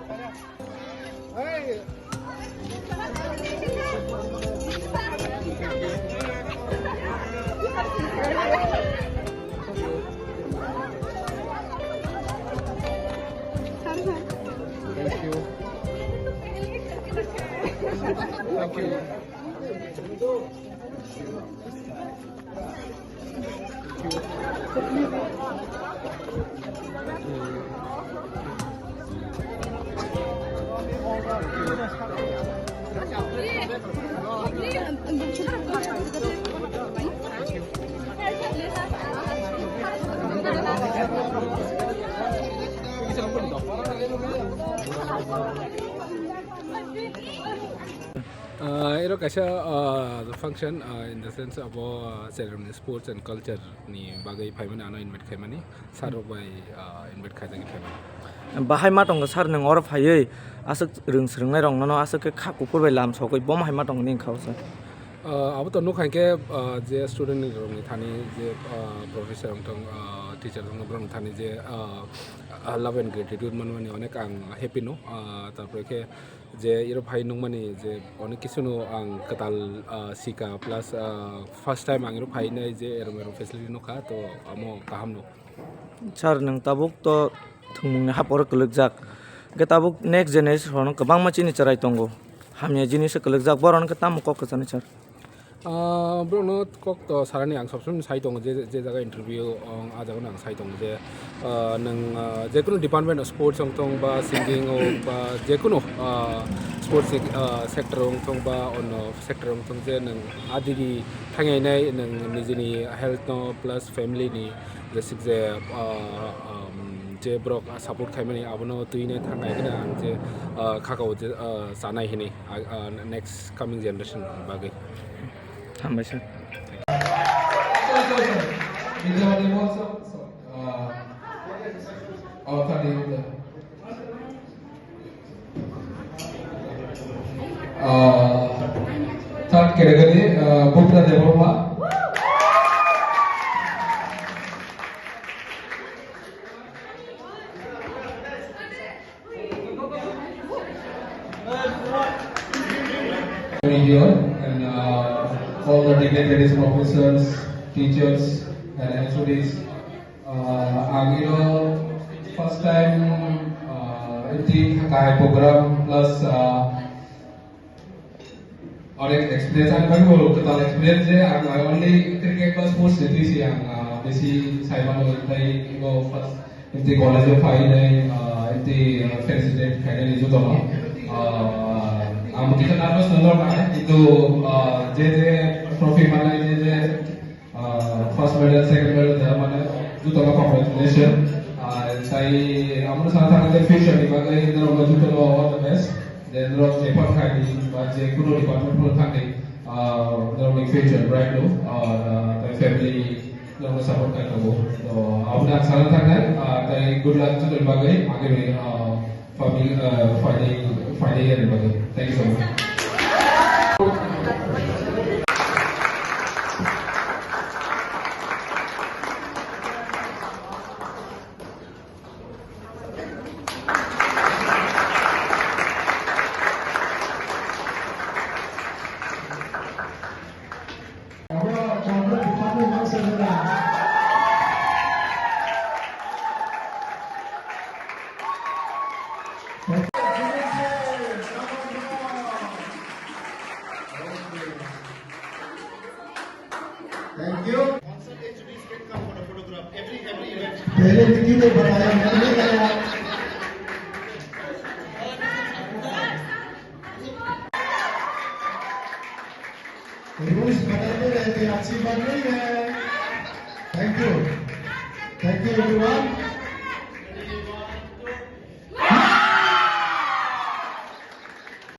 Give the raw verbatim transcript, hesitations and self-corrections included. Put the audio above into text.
Thank you. Thank you. Ah, ero kaisa, ah, function, ah, in the sense abo, ah, ceremony, sports and culture ni bagwi phaimani, ano invite khaimani, sir rok bai, ah, invite khaijagwi phaimani. Bahai ma tongo sir, nwng oro phaiwi aswk rwng swrwngnai rok nono aswk khe kha kuphur bai lam sogwi bo ma hai ma tongo nini kha o sir? Ah, abo to nukha hinkhe, ah, je student rokni thani je, ah, professor wngthong, ah, teacher wngthong borokni thani je, ah, ah, love and gratitude manmani onek ang happy no, ah, tarpore khe je iro phai nukmani je onek kisu no ang kwtal, ah, sika plus, ah, first time ang iro phainai je erom erom facility nukha to amo kaham no. Sir, nwng tabuk to thwngmungni haporo kwlwkjak. Hwnkhe tabuk next generation rokno kwbangma chini chwrai tongo. Hamya jinisa kwlwkjak, borokno khe tamo kok kwchanwi sir? Ah, borokno kok to sarani ang sob somoi sai tongo, je, je jaga interview ong, ah jagano ang sai tongo je, ah, nwng, ah, jekunu department of sports wngthong ba singing o ba jekunu, ah, sports sec-, ah, sector wngthong ba onno sector wngthong je nwng adigi thangnai nwng nijini health no plus family ni jesik je, ah, um, je borok support khaimani abono twino thangnai hwnwi ang je, ah, khakao je, ah, chanai hwnwi, ah, ah, next coming generation bagwi. Hambai sir. Ah, third category, ah, Bupra Debbarma. Here and, uh, all the dignitaries, professors, teachers, and H O Ds. Uh, ang iro first time, uh, iti kahai program plus, uh, onek experience ang kami bolo ketal experience je ang, I only cricket plus sports je si ang, uh, besi sai mano tai iko first iti college of fine, uh, iti, uh, felicitate kaini juto no. Uh, ang kita nervous nonor na itu, uh, je je trophy mana je je Ah, first medal, second medal jara mane juto no congratulation. Ah, tai amro sana thangkhe future ni bagwi norok no juto no all the best. Then norok je phat khai di ba je kuno department pho thangdi, ah, norok ni future bright no, ah, tai family norok no support khai tongo. So, aboni ang sana thangkhe, ah, tai good luck juto ni bagwi, age ni, ah, Family, uh, Friday, Friday year ni bagwi. Thank you so much. Thank you. पहले विकी ने बताया, मैंने नहीं बताया। रूल्स बदलते रहते हैं, अच्छी बात नहीं है। Thank you, thank you everyone.